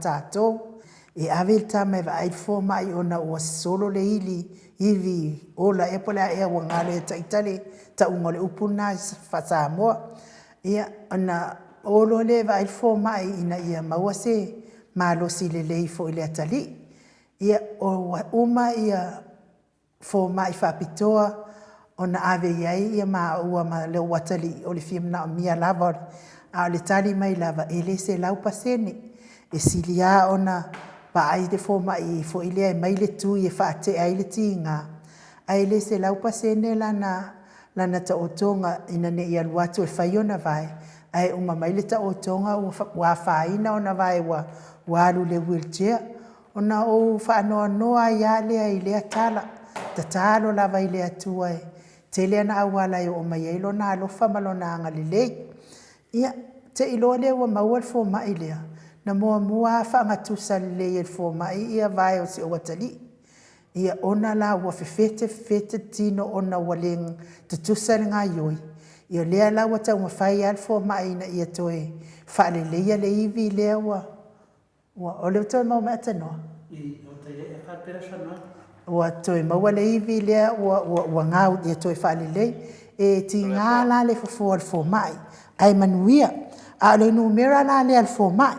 tatou. E ave le tama e vaai le fomai ona ua sosolo le ili ivi ola ea po o le a ea ua galo ia te ita le tauga o le upu lena faa-Samoa. Ia, ona o loa lea e vaai le fomai ina ia maua se malosi lelei foi i le atalii. Ia, ua uma ia fomai faapitoa ona ave i ai maua ma lou atalii, o le fia manaomia lava, a o le tali mai lava, e le 100%. E sili lava ona vaai le fomai foi lea e aumai le tui e faatea ai le tiga, ae le 100% lana taotoga ina ne i alu atu e fai ona vae, ae uma mai le taotoga ua afaina ona vae ua alu i le wheelchair. Ona ou faanoanoa ai lava lea i lea tala, tatalo lava i le Atua e tele ana auala e oo mai ai Lona alofa ma Lona agalelei. Ia, te i loa lea ua maua le fomai lea, na muamua lava faagatusa lelei e le fomai ia vae o si ou atalii. Ia, ona la ua fefete fefete le tino ona ua le tutusa le gaoioi, ia lea la ua taumafai lava le fomai ina ia toe faaleleia le ivi lea ua O lea ua toe maua mai Atanoa? Ua toe maua le ivi lea ua, ua, ua gau ia toe faalelei. E tiga la le fofo a le fomai, ae manuia. A o le numera la lea a le fomai,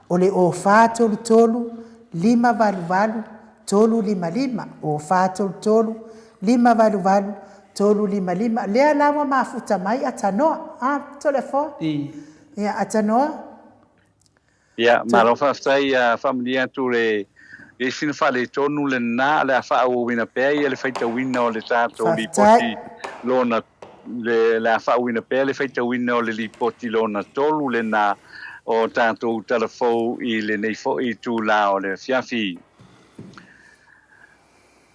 o le 0433 588 355, 0433 588 355. Lea la ua mafuta mai Atanoa. A, Toleafoa? Ia, Atanoa? Ia, malo faafetai, faamanuia atu le isi na faaletonu lena, o le a faaauauina pea ia le faitauina o le tatou lipoti lona, le, le a faaauauina pea le faitauina o le lipoti lona tolu lena o tatou tala fou i lenei foi itula o le afiafi.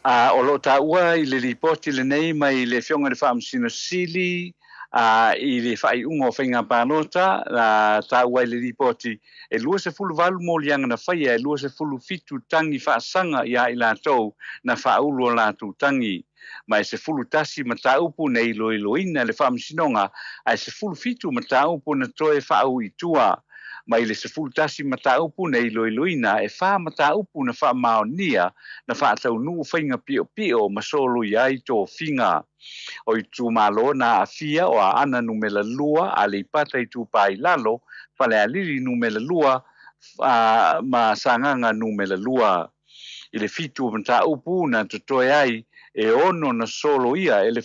A o lo o taua i le lipoti lenei mai le Afioga i le Faamasino Sili a i le faaiuga o faiga palota, a taua i le lipoti, e 28 moliaga na faia, e 27 tagi faasaga ia i latou na faaulu o latou tagi, ma e 11 mataupu na iloiloina e le Faamasinoga, ae 17 mataupu na toe faauu i tua. Mai le 11 mataupu na iloiloina, e fa mataupu na faamaonia na faataunuu faiga piopio ma soloia ai tofiga. O itumalo na aafia o Aana Numela 2, Aleipata Itupa i Lalo, Falealili Numela 2, ma Sagaga Numela 2. I le fitu o mataupu na totoe ai, e ono na soloia e le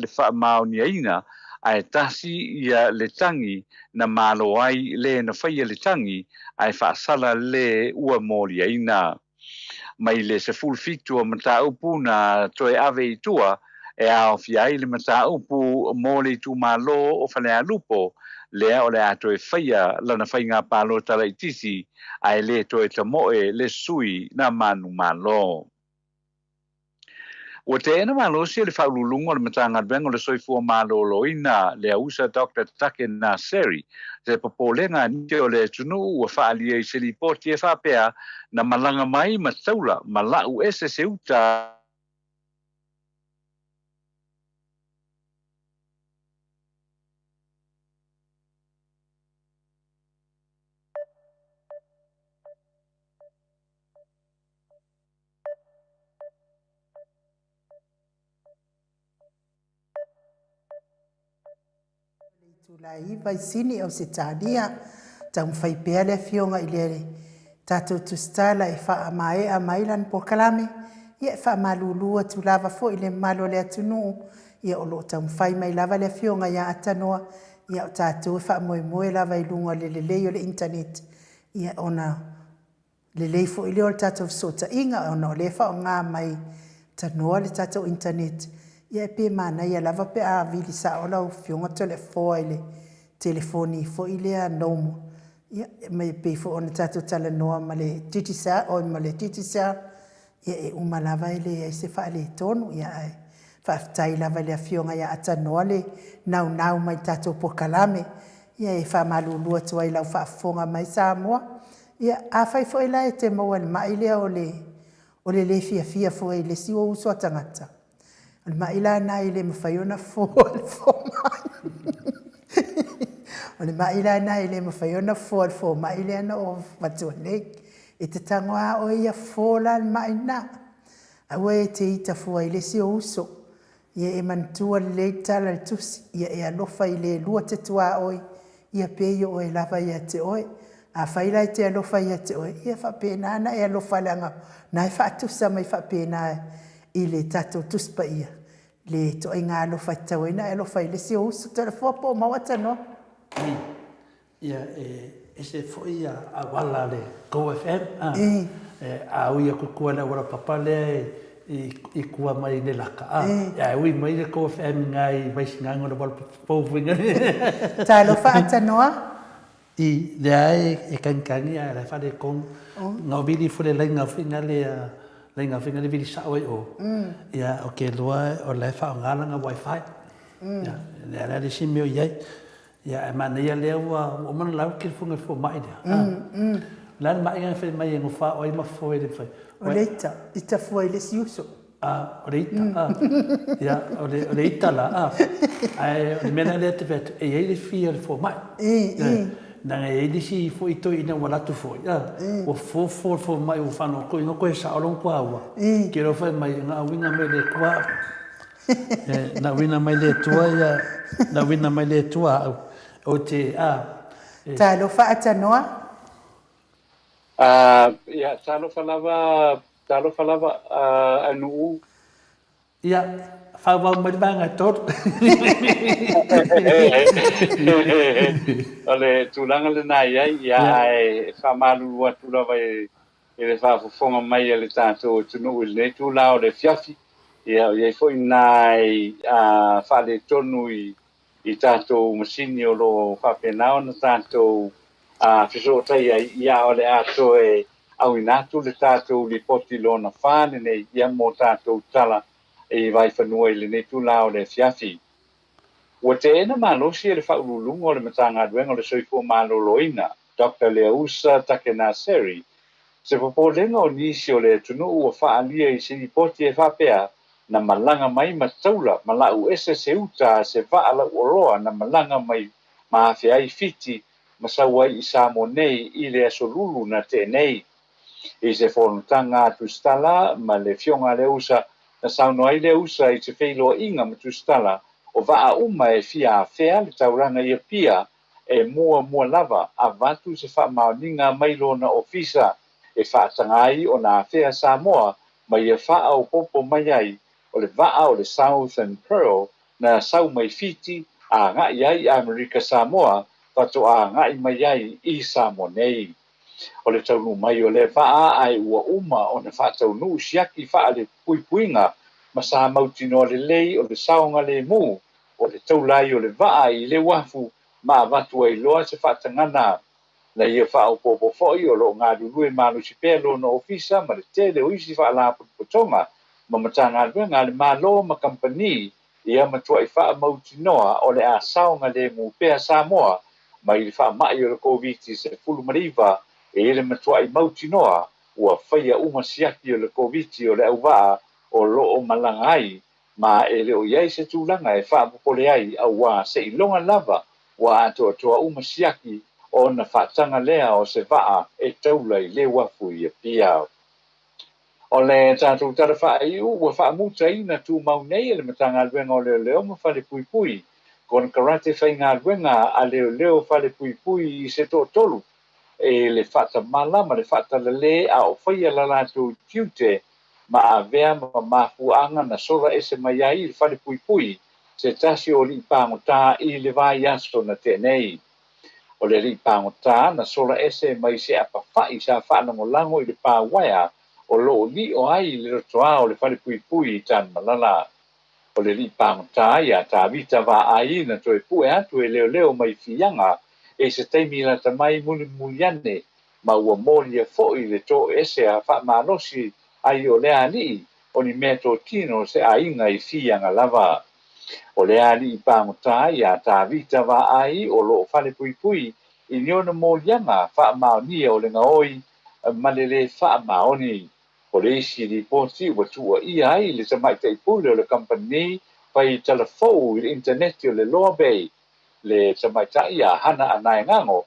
faamaoniaina, ae tasi ia le tagi na malo ai le na faia le tagi, ae faasala le ua moliaina. Mai le 17 o mataupu na toe ave i tua, e aofia ai le mataupu mo le itumalo o Falealupo, lea o le a toe faia lana faiga palota laitiiti, ae le toe tamoe le sui na manumalo. Ua teena malosi e le Faauluuluga o le Matagaluega o le Soifua Maloloina, le ausa Doctor Take Naseri, se popolega a nisi o le atunuu ua faaalia i se lipoti e faapea na malaga mai ma taula ma lau ese se uta. Itula e 9 i Sini, Ausetalia, taumafai pea le afioga i le tatou tusitala e faamaea mai lana polokalame, ia e faamalulu atu lava foi i le mamalu o le atunuu, ia o lo o taumafai mai lava le afioga ia Atanoa, ia o tatou e faamoemoe lava i luga o le lelei o le internet, ia ona Lelei foi lea o le tatou fesootaiga ona o lea e faaaoga mai tanoa le tatou internet, ia pe manaia lava pe a vili sao lau Afioga Toleafoa i le telefoni foi lea normal, ia e pei foi ona tatou talanoa ma le Digicel, oi ma le Digicel, ia e uma lava e leai se faaletonu. Ia ae faafetai lava i le Afioga ia Atanoa le naunau mai i le tatou polokalame. Ia e faamalulu atu ai i lau faafofoga mai Samoa, Ia, afai foi la e te maua i le mai lea o le, o le le fiafia foi i le isi ou uso a tagata, o le mai la lena e le mafai ona fofo e le fomai. O le ma'i la lena e le mafai ona fofoa e le fomai lea na ou avatua nei. E te tago lava oe ia fofo la le ma'i lena. Aua e te ita fua i le isi ou uso. Ia e manatua lelei le tala a le tusi, ia e alofa i le lua te tuaoi, ia pei o oe lava ia te oe. Afai la e te alofa ia te oe, ia faapena ona e alofa leaga o lena e faatusa mai faapena i le tatou Tusi Paia le ituaiga alofa e tatau ai ona e alofa i le isi ou uso. Toleafoa po o maua tanoa? Ia, e ese foi ia auala a le Go FM, a. A ui atu i tua i le auala papa lea i tua mai le laka, a, ae ui mai le Go FM i ina i Vaisigano i le auala papa fou foi lea. Talofa a tanoa. I, lea e kanikani ae la e faaletonu. Na ou vili ifo i le laina foi lea, laina foi lea vili sao ai i o, ia ou te iloa o la e faaaoga lana wifi. Ia, lea la le isi mea o i ai. Ia, ae manaia lea ua uma ona lau le telefoni a le fomai lea. O le a le ma'i lena e fai mai e nofo lava oe ma foe e le mafai. O le ita, ita fua i le isi uso. A, o le ita, a. Ia, o le, o le ita la, a. Ae o le mea la lea e te fai atu, e i ai le fia o le fomai. Leaga e i ai le isi foi toeaina ua alu atu foi, a, ua fofo le fomai ua faanoto ina toe sao lona tuaua. Ke iloa fai mai, na auina mai e le Atua au. Na auina mai le Atua ia, na auina mai le Atua au. Ou te, a. Talofa Atanoa. Ia, talofa lava, talofa lava Anu'u. Ia, faaauau mai le vaega e 3. O le tulaga lena e i ai, ia, ae faamalulu atu lava i i le faafofoga mai a le tatou atunuu i lenei itula o le afiafi, ia, o i ai foi nai faaletonu i tatou masini o lo o faapena ona tatou fesootai ai, ia, o le a toe auina atu le tatou lipoti lona fa lenei, ia, mo tatou tala i Vaifanua i lenei itula o le afiafi. Ua teena malosi e le Faauluuluga o le Matagaluega o le Soifua Maloloina, Doctor Leausa Takenaseri, se popolega o nisi o le atunuu ua faaalia i se lipoti e faapea, na malaga mai ma taula ma lau ese se uta a se vaa lauoloa na malaga mai ma afea ai Fiti ma sau ai i Samoa nei i le Aso Lulu na tea nei. I se fonotaga a Tusitala ma le Afioga a Leausa, na saunoa ai Leausa i se feiloaiga ma Tusitala o vaa uma e fia afea le taulaga i Apia e muamua lava avatu se faamaoniga mai lona ofisa e faataga ai ona afea Samoa ma ia faaopoopo mai ai o le vaa o le Southern Pearl na sau mai Fiti a agai ai i Amerika Samoa faatoa agai mai ai i Samoa nei. O le taunuu mai o lea vaa ae ua uma ona faataunuu siaki faalepuipuiga ma sa mautinoa lelei o le saogalemu o le taula ai o le vaa i le uafu ma avatu ai loa se faatagana. Na ia faaopoopo foi o lo o galulue malosi pea lona ofisa ma le tele o isi faalapotopotoga ma Matagaluega a le Malo ma kamupani ia matuai faamautinoa o le a saogalemu pea Samoa mai le faamai o le Koviti-19 e le matuai mautinoa ua faia uma siaki o le Koviti o le auvaa o lo o malaga ai ma e le o i ai se tulaga e faapopole ai auā seiloga lava ua atoatoa uma siaki ona faataga lea o se vaa e taula i le uafu i Apia. O le tatou tala faaiu ua faamutaina tumau nei e le Matagaluega o Leoleo ma Falepuipui konekarate faigaluega a leoleo falepuipui i se toatolu e le faatamala ma le faatalale a o faia la latou tiute ma avea ma mafuaaga na sola ese mai ai i le falepuipui se tasi o alii pagota i le vaiaso na tea nei. O le alii pagota na sola ese mai se apafa'i sa faalagolago i le pa uaea o lo o lio ai i le lotoa o le falepuipui i Tanumalala. O le alii pagota iā Tavita Vaai na toe pue atu e leoleo mai Fiaga i se taimi lata mai mulimuli ane ma ua molia foi le toese a faamalosi ai o lea alii o ni meatotino o se aiga i Fiaga lava. O lea alii pagota iā Tavita Vaai o lo o falepuipui i ni ona moliaga faamaonia o le gaoi ma le lē faamaoni. O le isi lipoti ua tuuaia ai le tamaitai pule o le kamupani fai talafou i le initaneti o le Loa Bay. le tamaitai ia Hana Anaegago,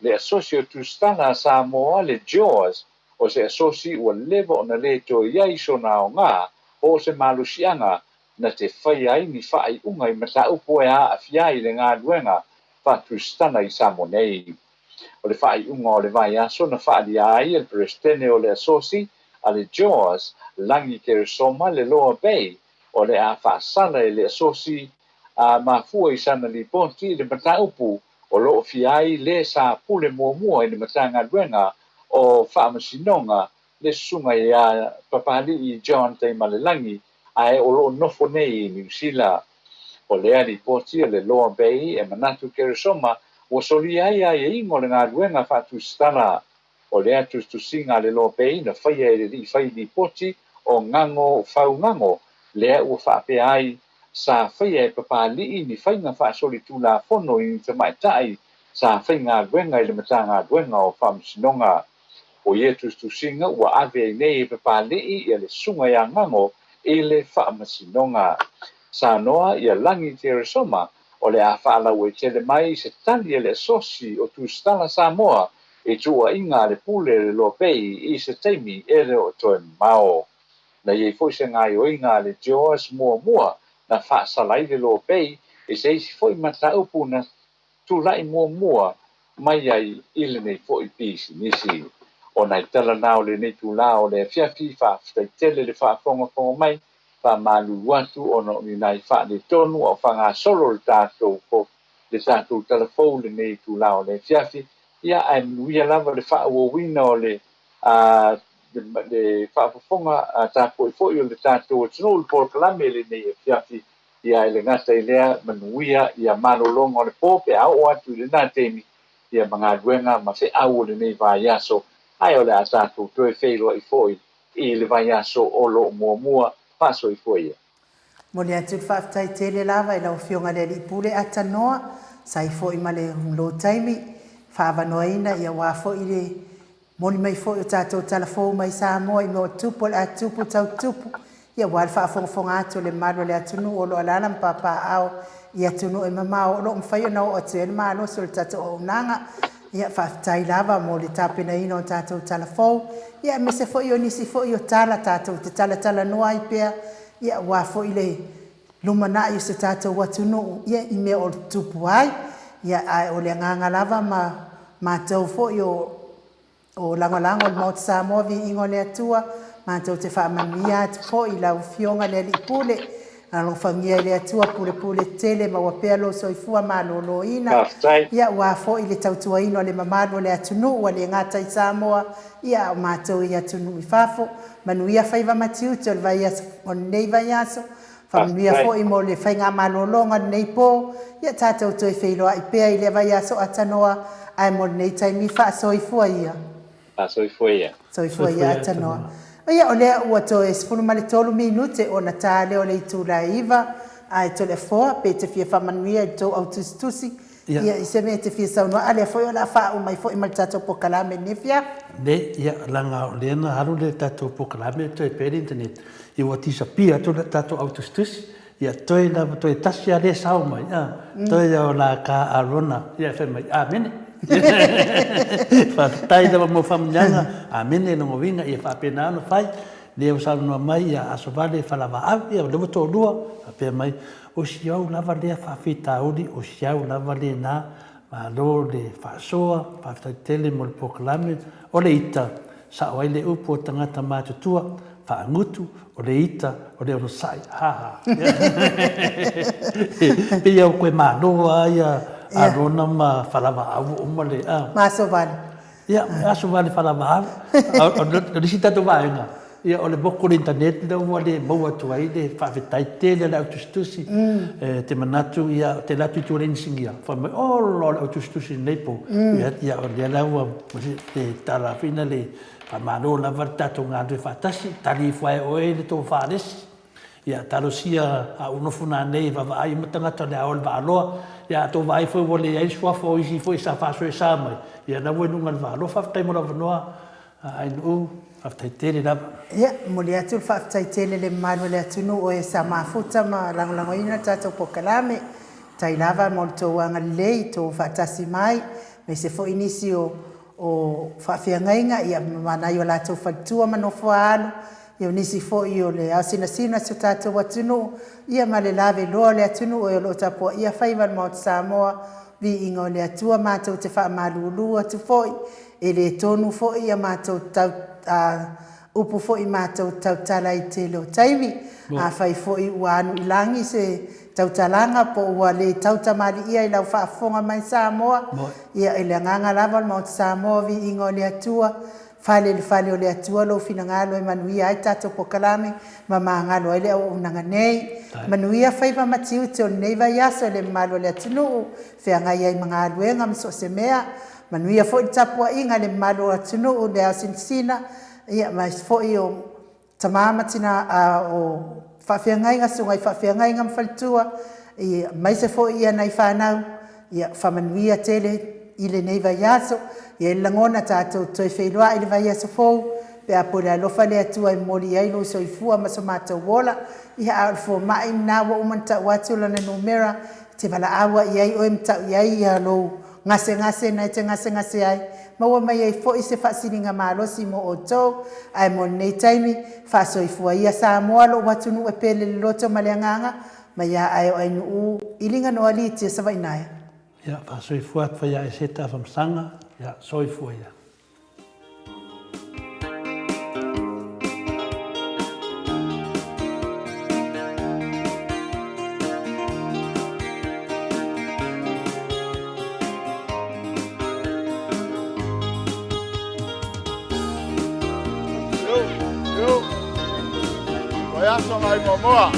le Asosi o Tusitala a Samoa, le JAWS, o se asosi ua leva ona le toe i ai sona aoga po o se malosiaga na te faia ai ni faaiuga i mataupu e aafia ai le galuega faatusitala i Samoa nei. O le faaiuga o le vaiaso na faaalia ai e le Peresetene o le Asosi a le JAWS, Lagi Keresoma le Loa Bay, o le a faasala e le Asosi a mafua i sana lipoti i le mataupu o lo o fia ai le sa pule muamua i le Matagaluega o Faamasinoga le Susuga ia Papalii John Taimalelagi ae o lo o nofo nei i Niu Sila. O lea lipoti a le Loa Bay e manatu Keresoma ua solia ai aiaiga o le galuega faatusitala. O lea tusitusiga a le Loa Bay na faia e le alii fai lipoti o Gago Fau Gago lea ua faapea ai sa faia e Papalii ni faiga faasolitulafono i ni tamaitai sa faigaluega i le Matagaluega o Faamasinoga. O ia tusitusiga ua ave ai nei e Papalii ia le Susuga ia Gago i le Faamasinoga. Saunoa ia Lagi Teresoma o le a faalauaitele mai se tali a le Asosi o Tusitala Samoa i tuuaiga a le Pule o le Loa Bay i se taimi e le o toe mamao. Na i ai foi se gaoioiga a le JAWS muamua na faasala ai le Loa Bay i se isi foi mataupu na tulai muamua mai ai i lenei foi pisinisi. O nai tala na o lenei itulā o le afiafi, faafetai tele le faafogafoga mai, faamalulu atu ona o ni nai faaletonu a o faagasolo le tatou le tatou tala fou i lenei itulā o le afiafi, ia ae manuia lava le faaauauina o le le faafofoga tapuai foi o le tatou atunuu i le polokalame i lenei afiafi. Ia e le gata i lea, manuia ia malologa o le po pe a oo atu i lena taimi, ia ma galuega ma feau o lenei vaiaso, ae o le a tatou toe feiloai foi i le vaiaso o lo o muamua. Faasoifua ia. Momoli atu le faafetai tele lava i lau Afioga i le Alii Pule Atanoa, sa i foi ma le lou taimi faaavanoaina ia aua foi le Moni mai foi o tatou tala fou mai Samoa i mea o tupu o le a tupu tau tupu, ia aua le faafogafoga atu o le mamalu o le atunuu o lo o alaala ma papaaao i atunuu e mamao o lo o mafai ona oo atu i ai le malosi o le tatou auaunaga. Ia faafetai lava mo le tapenaina o tatou tala fou, ia aemaise foi o nisi foi o tala tatou te talatalanoa ai pea, ia aua foi le lumanai o se tatou atunuu ia i mea o tupu ai. Ia ae o le agaga lava ma matou foi o o lagolago le Maota Samoa Viiga o le Atua, matou te faamanuia atu foi i lau Afioga le Alii Pule, alofagia e le Atua pulepule tele maua pea lou soifua maloloina, Faafetai. ia aua foi le tautuaina o le mamalu o le atunuu ua le gata i Samoa, ia a o matou i atunuu i fafo. Manuia faiva ma tiute o le vaiaso o lenei vaiaso, Faamanuia foi mo le faigamalologa o lenei po, ia tatou toe feiloai pea i lea vaiaso atanoa, ae mo lenei taimi, faasoifua ia. Faasoifua ia. Soifua ia atanoa. Ia, o lea ua toe 13 minute ona ta lea o le itula e 9, ae Toleafoa, pe e te fia faamanuia i le tou au tusitusi, Ia, i se mea e te fia saunoa, a lea foi o le a faauma ai foi ma le tatou polokalame i lenei afiafi. Le, ia, leaga o lea na alu le tatou polokalame toe pea le internet, ia ua disappear atu le tatou au tusitusi, ia toe lava, toe tasi lava lea e sao mai, a, toe ia o la ka Arona, ia e fai mai, Amene. Faafetai lava mo faamanuiaga, Amene lona uiga, ia faapena ona fai, lea ua saunoa mai, ia aso vale falavaau, ia o lea ua toalua, faapea mai, O si au lava lea faafitauli, o si au lava lena, malo le faasoa, faafetai tele mo le polokalame, o le ita, sao ai le upu a tagata matutua, faagutu, o le ita, o le onosai, ha ha. Pei ua toe malo lava ia Arona ma Falavaau ua uma le, a. Ma aso vale. Ia, aso vale falavaau. O le isi tatou vaega, ia o le moku o le internet lea ua le maua atu ai le faafetai tele a le au tusitusi. E te manatu, ia, te alu atu i tua i le inisinia, fai mai, ola, o le au tusitusi i lenei po. Ia, o lea la ua te talafina le faamalo lava le tatou galulue faatasi, tali ifo lava e oe le tofa a le isi. Ia, talosia a ou nofo nanei e vaavaai uma tagata o le a o i le Vaaloa. Ia, a tou vaai foi ua leai le suafa o isi foi sa faasoesa mai, ia la ua i luga o le Vaaloa. Faafetai mo le avanoa Ainuu, faafetai tele lava. Ia, momoli atu le faafetai tele i le mamalu o le atunuu o e sa mafuta ma lagolagoina le tatou polokalame. Tai lava mo le tou agalelei, tou faatasi mai, aemaise foi nisi o o faafeagaiga ia ma nai o latou faletua ma nofoaalo, ia o nisi foi o le aosinasina o si o tatou atunuu, ia ma le laveloa o le atunuu e o lo o tapuaia faiva o le Maota Samoa, viiga o le Atua. Matou te faamalulu atu foi, e le tonu foi a matou upu foi matou te tautala ai i le tele o taimi. Afai foi ua anu i lagi se tautalaga po ua le tautamalii i lau faafofoga mai Samoa, ia i le agaga lava o le Maota Samoa, viiga o le Atua, fale i le fale o le Atua lou finagalo e manuia ai le tatou polokalame ma magalo ai le auaunaga nei. Manuia faiva ma tiute o lenei vaiaso i le mamalu o le atunuu, feagai ai ma galuega ma so o se mea. Manuia foi le tapuaiga a le mamalu o le atunuu i le aosinasina, aemaise foi o tama ma tina, o faafeagaiga, susuga i faafeagaiga ma faletua, aemaise foi nai fanau, ia faamanuia tele i lenei vaiaso. E i ai le lagona tatou te toe feiloai i le vaiaso fou pe a pule alofa le Atua e momoli ai lou soifua ma so matou ola. Ia, a o le fomai lena ua uma ona tau atu lana numera e te valaau ai i ai oe ma tau i ai lou gasegase na e te gasegase ai, maua mai ai foi se faasiligamalosi mo outou. Ae mo lenei taimi, faasoifua ia Samoa lou atunuu e pele i le loto ma le agaga, mai a ae o Ainuu i Liganoa Litia Savainaea. Ia, faasoifua atu Faiaeseta Afamasaga, ia, soifua ia. Vaiaso nai Moamoa.